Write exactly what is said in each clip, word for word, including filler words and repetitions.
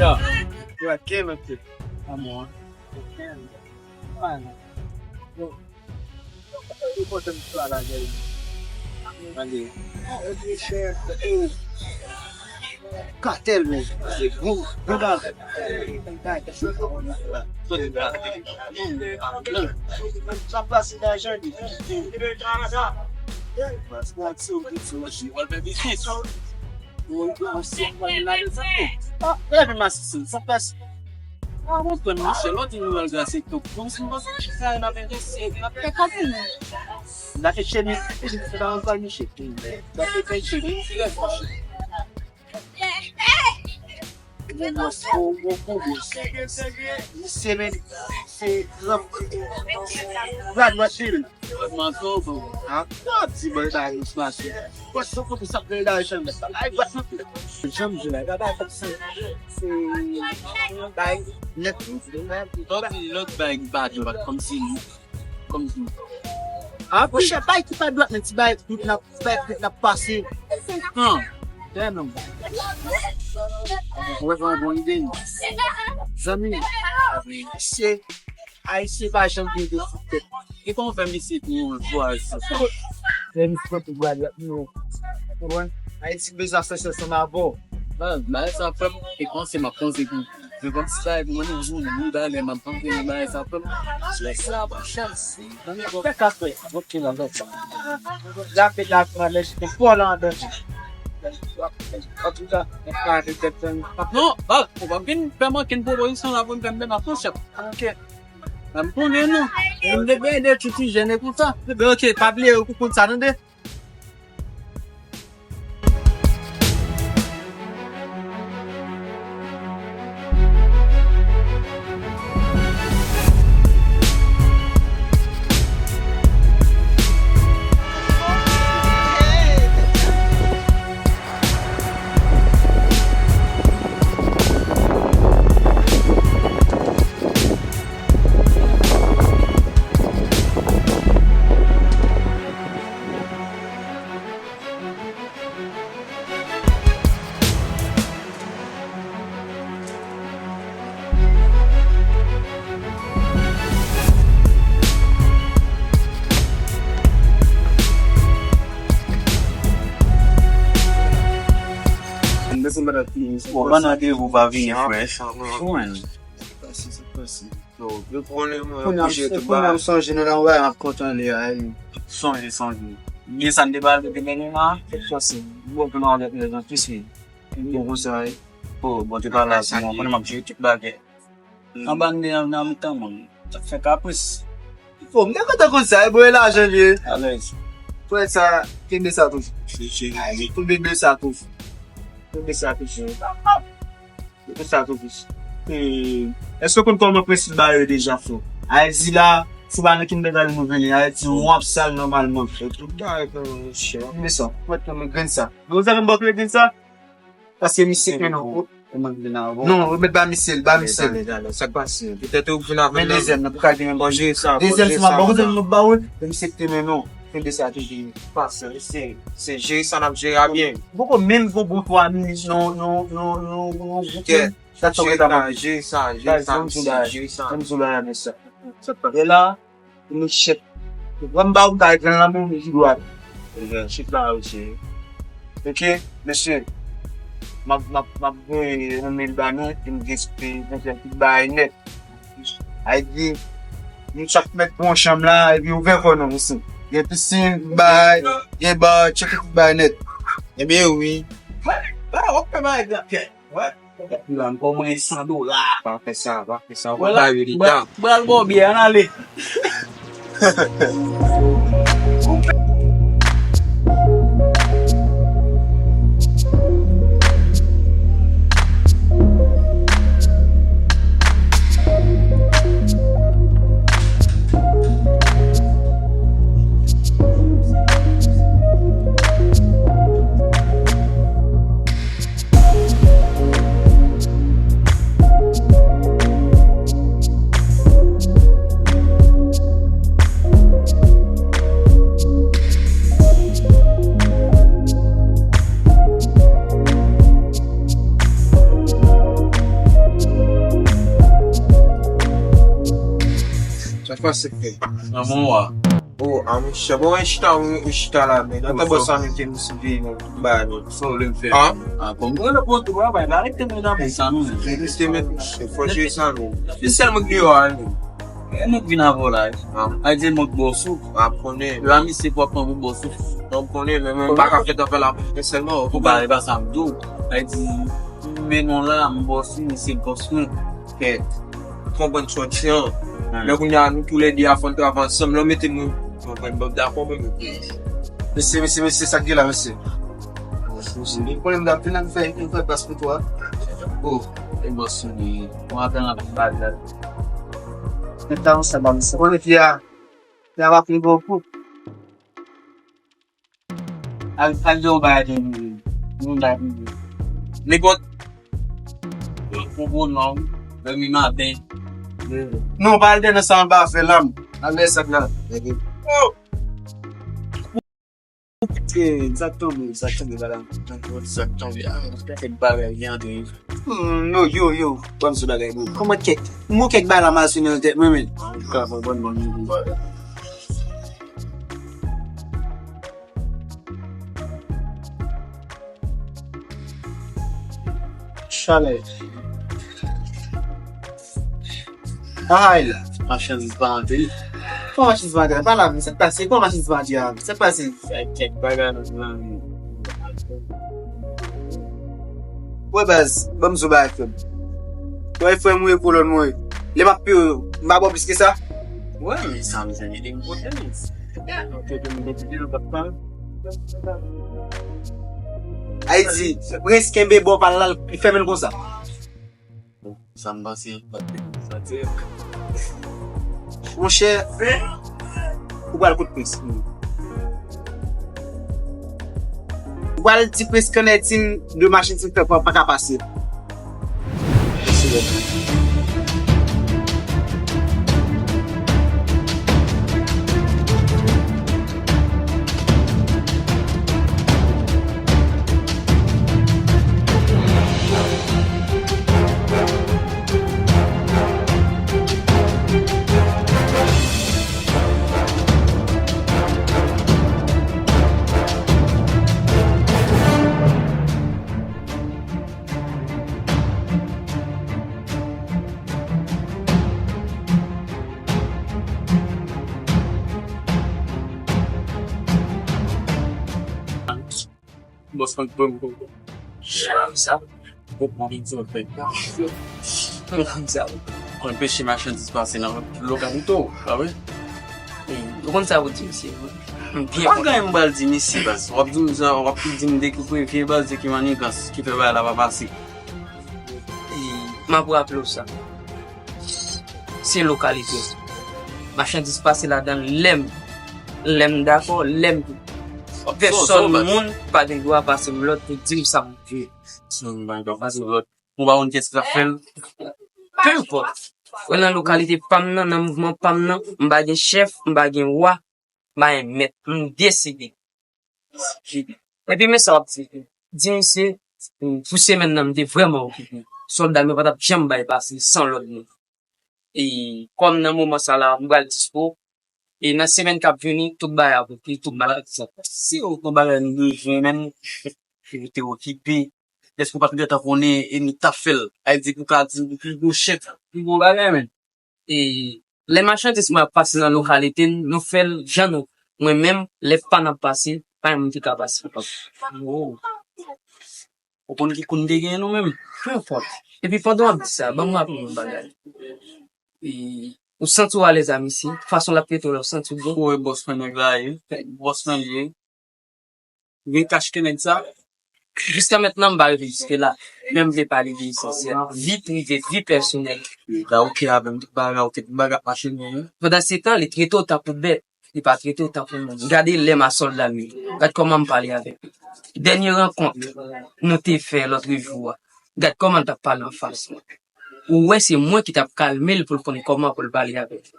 Yo, a kenbe anpil. Amò. Yo, yo kontan m fè la, gade. Gade. Katèl, men. Se bon, bon bagay. Sa pase nan jan li. Sa pase nan jan li. Sa pase. Ah, mwen pran misye, lòt di nou al gase tou. Bon, si mwen sa nan men de se, nan pe kate nou. La ke cheni, se ta anba misye. La ke cheni, se la misye. Bon, bon, bon, bon, bon. Se men, se gran, gran, gran, gran. Manto, bon. Ah, ti boy, ba, nou smash. What's up, what's up, gars? Ay, what's up? Janm di la, gade, se, se, bay, nèt, nèt. Lòt, lòt bay, ba, di, ba, kòmsi, kòmsi. Ah, monchè, bay ki pa dwat, men ti bay, tout n ap, bay, tout n ap pase. Ah, damn, non. Ou wè, se yon bon ide, non. Zanmi, se Ayisyen pa janm gen de fout tèt. E kòman fè misye pou yon vwaz? Fè misye pou vwaz la, nou. Ou konprann? Ayiti bezwen asosyasyon ansanm avè w. Bagay sa fè m te panse m ap panse pou, mwen panse sa e pou mwen, nou, nou, nou, bagay m ap panse, bagay sa fè m. Lè sa pa chans. Fè kafe. Ok, la, la. La, fè la, la, lè jete fò la an danje. Antouka, mwen pa arete tèt mwen. Non, ba, ou pa vin fè m okenn pwopozisyon la pou m fè m fè m ap panse. Ok. Mwen konnen nou. Mwen depende de ti ti jèn e konsa. Ebyen, ok, pa bliye, ou konn sa, tande? Bon, ban randevou pa vini, frè. Ou menm. Kounye a, kounye a m sonje nou nan yon bagay m ap kontan li a. Sonje, sonje. Gen sa n te pale de demen la? Bon, pou nou anlè prezan, plis li. Bon, konsa, wi. Oh, bon, te pale a, se mwen, konnen m ap jere tout bagay. Anba n de nan, nan mitan, man. Sa fè kapris. Bon, m te kontan konn sa, e bon, e lajan li ye. Alèz. Frè sa, kenbe sa toujou. Kenbe sa toujou. Kenbe sa toujou. Pou sa tou plis. E, èske w konn kòman prensip ba yo deja, frè? A di la, se pa nan kin medal nou vini. A di w ap sal nòmalman. Tout bagay, frè, monchè. Men sa, mwen, mwen grenn sa. Bon, sa fè m ba w kle grenn sa? Paske misye ke non. Non, remèt ba misye, ba misye. Sa k pase? Petèt ou vin avè men dezyèm nan, pou ka gen bon jere sa. Dezyèm se mwen ba w, nou ba w. Misye te men non. Kenbe sa toujou. Pase, se, se jere sa n ap jere a byen. Poko menm gon bon twa minit, non, non, non, non, non, non, sa t ap jere sa, jere sa, jere sa, misye, jere sa. Ann di w bagay, men sa. Sa t ap fè la, nou chèk. Wan ba ou kay gran la, men ou di dwat. Chèk la, mesye. Ok, mesye. M ap, m ap, m ap voye yon mil ba nou, pou n gen sou peye, pou n fè tout bagay nèt. Ay di, nou chak mèt pran yon chanm la, epi ouvè kò nou, mesye. Gen pisin, bay, gen bar, tcheke tout bagay nèt. Ebyen wi. Wè, wè, w ap fè bagay gran kè. Wè. Epi la, m ba w mwen san dola. Pa fè sa, pa fè sa. Ou pa yo li tan. Bral ba w byè, ann ale. Nan mwen wa. O, a monchè, bon, mwen chita, mwen chita la, men nan tan bò sa nou te, nou siveye nou bay nou. Sa w vle m fè? Ah? Ah, bon, mwen le pran tou, bay la, rete mwen nan men sa nou. Rete men, fò jwe sa nou. Se sèl mwen ki deyò a nou. E mwen k vin avè w la. Ah. A di mwen k ba w souf. Ah, konnen. La misye pou ap pran pou ba w souf. Non, konnen, men mwen pa ka fè afè la, men sèlman ou pa, e pa sa m di w. A di, men non la, m ba w souf, misye gòs mwen. Kèt. Konprann sòti an. Lè kounye a nou toulède a fò n travay ansanm, lè w mete mwen, konprann, bon, dakò, mwen mete. Mesye, mesye, mesye, sa k gen la, mesye? Mesye, li konnen m t ap vin la, m fè, m fè plas pou twa. Oh, e bòs li, mwen ap nan bagay. Mwen ta ansanm, mesye. Konnen fi a, fi a va pi bon kou. Al, al di yon bagay de nou, nou la nou. Nenpòt. Pou bon non, dòmi maten. Non, pa al dèyè nan sa anba fè lam. Al dèyè sa la. Oh! Sa k tonbe, sa k tonbe, bala. Sa k tonbe, ah, kèk bagay ki antre. Hmm, no, yo, yo, ban m sou bagay, bro. Kòman kèk, mwen kèk bagay la mal sou nan tèt mwen, men. Ka bon, bon, bon, bon. Chalè. Ay la, machandiz pa antre. Kòman machandiz pa antre? Pa la, men sa k pase? Kòman machandiz pa antre a? Sa k pase? Fè kèk bagay nan men. Wè baz, ban m sou bagay frè m. Wè frè m, ou ye kolòn mwen. Lè m ap peye, m pa ba w plis ke sa? Wè, men sa m jan ede m pote men. Ayiti, prens kenbe bò pa l la, l fèmen l konsa. Sa m panse, sa te. Monchè, ou pral kot prens. Ou pral di prens konnèt in de machin ti fè pa, pa ka pase. Bòs mwen pran m pou sa. Ou konn sa. Ou konn sa. Anpeche machandiz pase nan lokalite w, pa vre? Ou konn sa pou di misye, wi. M byen kontan. Pa gen anyen m pral di misye, baz. W ap di m sa, w ap di m de ki prevye, baz, de ki manigans ki fè bagay la pa pase. E m ap raple w sa. Se lokalite. Machandiz pase ladan l lè m, lè m dakò, lè m pèsòn moun pa gen dwa pase m lòd pou di m sa m vle. Si m pa gen dwa pase m lòd, m pa konn kiyès ki t ap fè l. Pe enpòt. Mwen nan lokalite pa m nan, nan mouvman pa m nan, m pa gen chèf, m pa gen wa, m pa gen mèt, m deside. Epi men sa w ap di. Di misye, pou semèn nan, m te vrèman okipe. Sòlda m yo pa t ap janm bay pase san lòd mwen. E kòm nan moman sa la, m pral dispo. E nan semèn k ap vini, tout bagay ap oke, tout bagay ap fèt. Si yo gen bagay nou bezwen, men nou te okipe. Èske w pa t gentan konnen e nou t ap fè l? Sa vle di pou ka di nou pi gwo chèf, pi gwo bagay, men. E lè machandiz mwen ap pase nan lokalite n, nou fè l jan nou. Mwen menm, lè pa n ap pase, pa gen moun ki ka pase. Oh. Ou konn ki kou n te genyen nou menm? Trè fòt. Epi pandan w ap di sa, ban m raple w yon bagay. E, ou santi w alèz a misye? Fason l ap trete w la, ou santi w byen? Ou wè bòs mwen nèg la ye. Bòs mwen li ye. Gen kach ke nèg sa? Jiska mentnan, m pa rive jiske la. Men m vle pale de esansyèl. Vi prive, vi pèsonèl. La oke avè m, tout bagay oke, tout bagay ap mache byen, wi. Pandan se tan, li trete w tankou bèt. Li pa trete w tankou moun. Gade lè m a sòlda m yo. Gad kòman m pale avèk li. Dènye rankont nou te fè lòt jou a. Gad kòman l t ap pale anfas mwen. Ou wè se mwen ki t ap kalme l pou l konnen kòman pou l pale avèk li.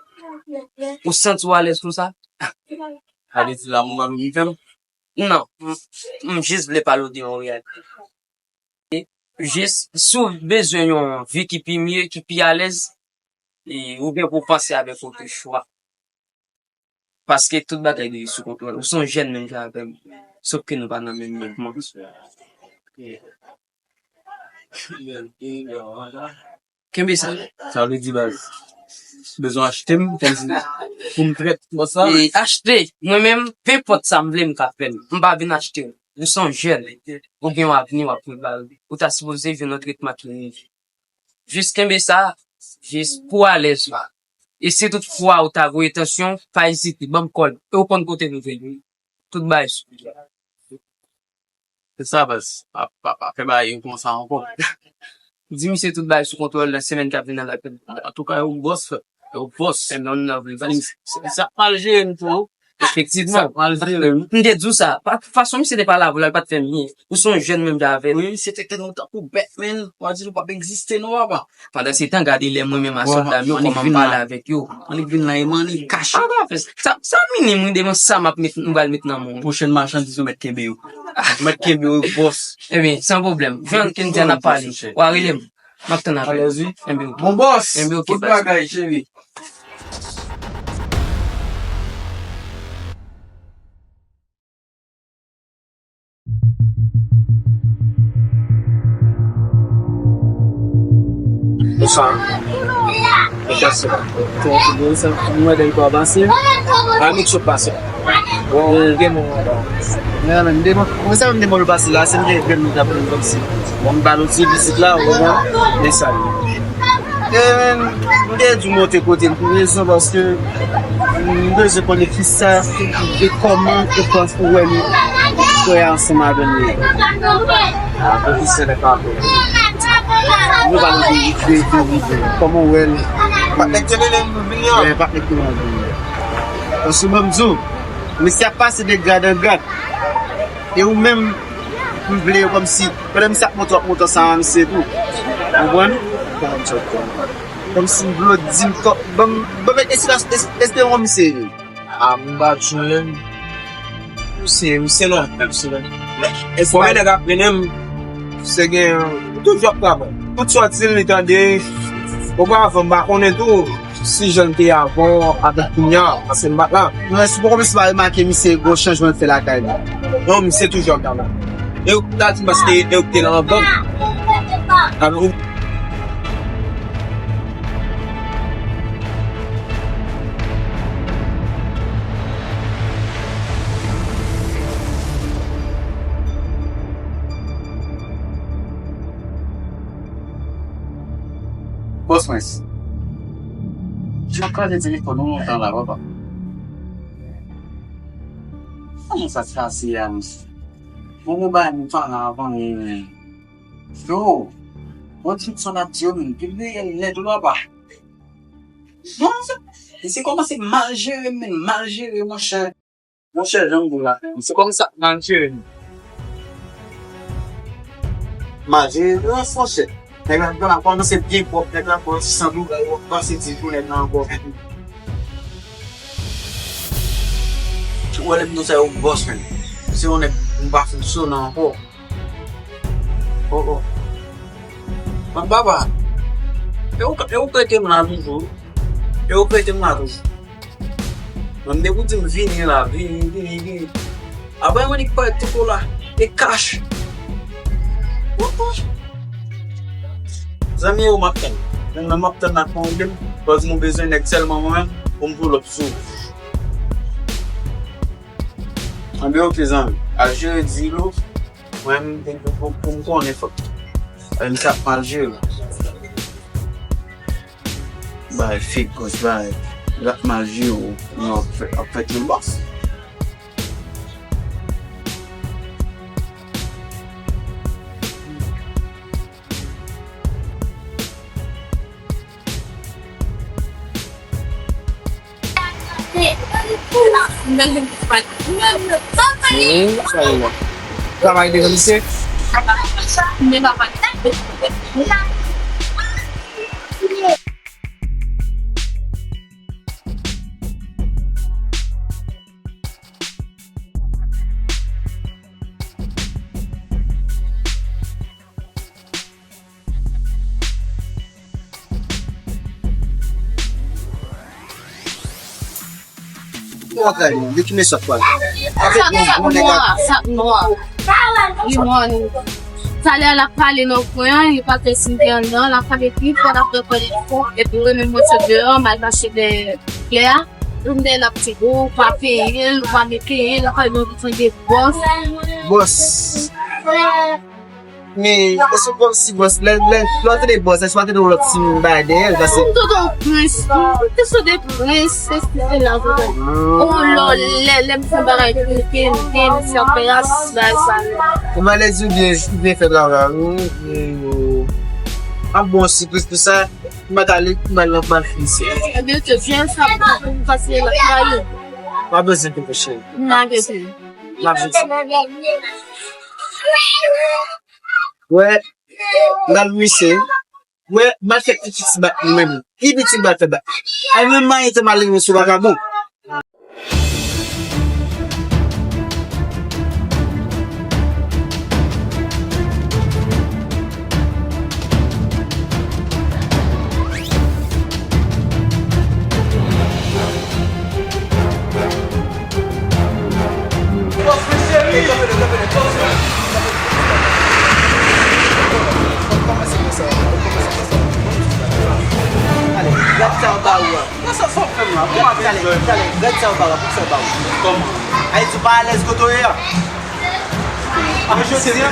Ou santi w alèz konsa? Sa vle di la, mwen menm m fè l? Non, m, m jis vle pale w de yon reyalite. Jis, si w bezwen yon vi ki pi mye, ki pi alèz, e, ou gen pou w panse avèk otochwa. Paske tout bagay dwe sou kontwòl. Ou se yon jèn menm jan avè m. Sof ke nou pa nan menm mouvman. Kenbe sa. Sa vle di, baz, bezwen achte m, kòmsi pou m trèt bòs la? E achte, mwen menm, nenpòt sa m vle, m ka fè l. M pa vin achte w. Ou se yon jèn, ou gen yon avni w ap prebare. Ou ta sipoze jwenn yon tretman klinik. Jis kenbe sa, jis pou alèz la. E si tout fwa ou ta voye tansyon, pa ezite, ban m kòl. E ou konn kote nou vin. Tout bagay sou. Se sa, baz. Pa, pa, pa fè bagay yo konsa ankò. Di misye tout bagay sou kontwòl nan semèn k ap vini la. Antouka, yo bòs, frè. Yo bòs. Sa mal jere m tou. Efektivman. Sa mal jere m. M te di w sa. Pa, fason misye te pale avè w la, li pa t fè m byen. Ou se yon jèn menm jan avè m. Wi, misye te tèt nou tankou bèt, men. W a di nou p ap egziste, non, papa. Pandan se tan, gade lè mwen menm a sòlda m yo, kòman m pale avèk yo. Annik vin la, e m annik kache. Pa grave, sa, sa minim wi, devan sa m ap met, m pral met nan men w. Pwochèn machandiz yo mèt kenbe yo. Mèt kenbe yo, bòs. Ebyen, san pwoblèm. Jan Kendy a n ap pale. W a rele m. M ap tann apèl. Alèz wi. Enben, oke. Bon, bòs. Enben, oke, bout bagay, cheri. Bonswa. Bonswa, sè. Bon, sa, mwen, lè l pa pase. A, nou sot pase. Bon, gen moun. Men, men, m deman, mwen, sa, m deman pase la, se m gen grenn moun k ap vin kòmsi. Bon, m ba l ti vizit la, ou konprann? E sa. E, men, m te di w monte kote m pou rezon, paske m bezwen konnen kisa e kòman ou panse ou wè li, frè a ansanm avè m ye. A, pwofesè nèg pa fè. Nou pa nan de, de, de, de. Kòman ou wè l? Patnè k te rele m pou vini an. Wi, patnè k te rele m pou vini an. Paske ban m di w, misye ap pase de grad an grad. E ou menm, m vle kòmsi, pandan misye ap monte, w ap monte ansanm a misye tou. Konprann? Kòmsi m vle w di m, kò-, ban m, ban m espas, es-, espere w misye. A, m pa t jwenn. Misye, misye non, misye non. Espwa nèg ap mennen m, se gen, toujou ap travay. Tout sòti li tande, opa avan m pa konnen tou si jan l te avan avèk kounye a, paske m pa t la. Men si w poko misye pa remake misye gwo chanjman l fè lakay li. Non, misye toujou ap travay. E ou ta di m paske e ou te nan bank. Alò, Bòs mwen, jan w kraze telefòn ou lontan la, papa. Kòman sa t pase a, mesye? Bon, bon, bay nou pale avan, men. Yo, bon, tout sa n ap di yo, men, pi reyèl nèt ou la, pa. Non, se, se kòmanse mal jere, men, mal jere, monchè. Monchè, jan m di w la, se kòm sa k mal jere nou. Mal jere nou, monchè. Nèg la, nèg la kòmanse byen pwòp, nèg la pran san dola, yo pase di pou nèg la ankò. Ou wè lè m di w sa, yo bòs, men. Se yon nèg m pa fin sonnen ankò. Oh, oh. Mwen papa. E ou, e ou prete m la toujou. E ou prete m la toujou. Mwen depi w di m vini la, vini, vini, vini. Apre mwen di k parèt tout la. E kach. Oh, oh. Zanmi yo m ap tann. Menm nan m ap tann ak pwoblèm. Paske nou bezwen nèg sèlman mwen menm pou m pulop sou. Anben oke zanmi. Al jere di lo. Mwen, m, pou, pou, pou m konnen fòk. Misye ap mal jere. Bay fake gòs, bay. L ap mal jere, w ap fè, ap fè tout bòs. Travay devan misye. Kontrè li, li ki mesye pral. Avèk yon bon nèg ak. Sa nwa, sa nwa. Li mòn. Talè a l ap pale nan kwen an, li pa fè siy anndan, l ap pale pi fò, l ap fè pale fò, epi mwen menm mwen sot deyò, m al mache dèyè klè a. Vin dèyè l ap di, "Ou pa peye l, ou pa vle peye l, ou pa vle peye l, ou pa vle peye l." Bòs. Bòs. Men, èske w konn si bòs, lè, lè, lè w tande bòs, èske w pa tande yon lòt ti moun bagay dèyè l, paske. M tande yon prens, m te tande prens, se, se la, se la. Oh, lò, lè, lè m fè bagay pou ke m te, m fè peyas, bagay sa. Ou malèz ou byen, ou byen fè travay, wi. Ap bon sipriz pou sa, m pa t ale, m al nan mal fini se. Ebyen, te byen sa, pou m pase la, la, wi. Pa bezwen te cheri. M a bezwen. M ap jwenn. Wè, m al misye. Wè, m al fè pitit bat mwen menm. Ki pitit bat fè bat? Ay, menm mari te mal sou vakabon. Ale, gad sa anba ou a. Nan sa, sa w fè m la? Pou w ap enjoy. Talè, talè, gad sa anba ou a, pou sa anba ou. Kòman? Ayiti, w pa alèz kote w ye a. Mwen jodi a.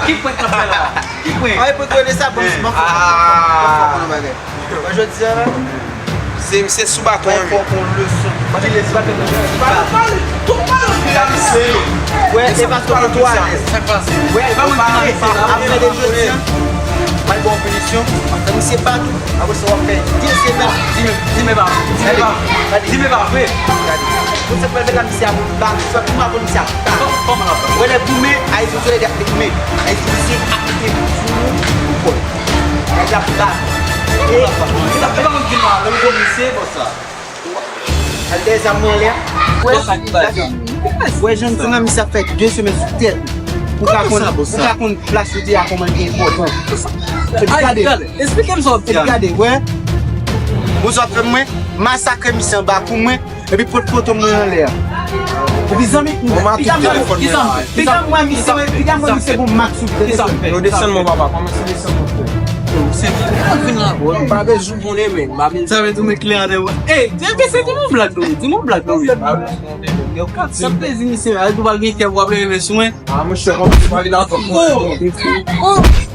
Ki prank nan fè la? Ki prank? Ay, prank rele sa, bon, bon, bon, bon, bon, bon, bagay. Mwen jodi a la. Se, se sou baton an, wi. Fò w pran leson. Ki leson? Pale, pale, tout pale. Wè, se paske w twò alèz. Wè, ou pare, apre de jodi a, mwen ba w pinisyon, paske misye bat ou. Apre sa, w ap fè de semèn. Di men, di men pa vre. Di men pa vre. Gade, gade. Pou sa k pral fèt la, misye ap bat. Sa tou apre misye ap bat. Kòman l ap bat? Wè lè goumen, Ayiti, w sou lè ap goumen. Ayiti, misye ap mete pou ou, pou kò l. Nèg la ap bat. Kòman l ap bat? Sa fè pa moun ki mal, lè m gwo misye, bon sa. Al dèyè zam mwen anlè. Wè, wè, jan m di nan misye ap fè de semèn sou tèt. Pou ka konn, pou ka konn plas ou te a kòman li te enpòtan. Epi gade, esplike m sa w ap di a. Epi gade, wè. Bon, sa w ap fè mwen, masakre misye anba kou mwen, epi pot foto mwen anlè a. Epi zanmi, piga mwen, piga mwen misye, piga mwen misye pou mak sou telefòn. Yo desann mwen, papa, kòmanse desann mwen, frè. Se ki vin la, bro. M pa bezwen konnen, men. Sa vle di w met klè atè, bro. Ey, di m se di m yon blag, non, di m yon blag, non. Sa plezi misye, al tou pa gen kè pou ap leve sou mwen. Ah, monchè, kòman se pa vin ankò? Oh! Oh!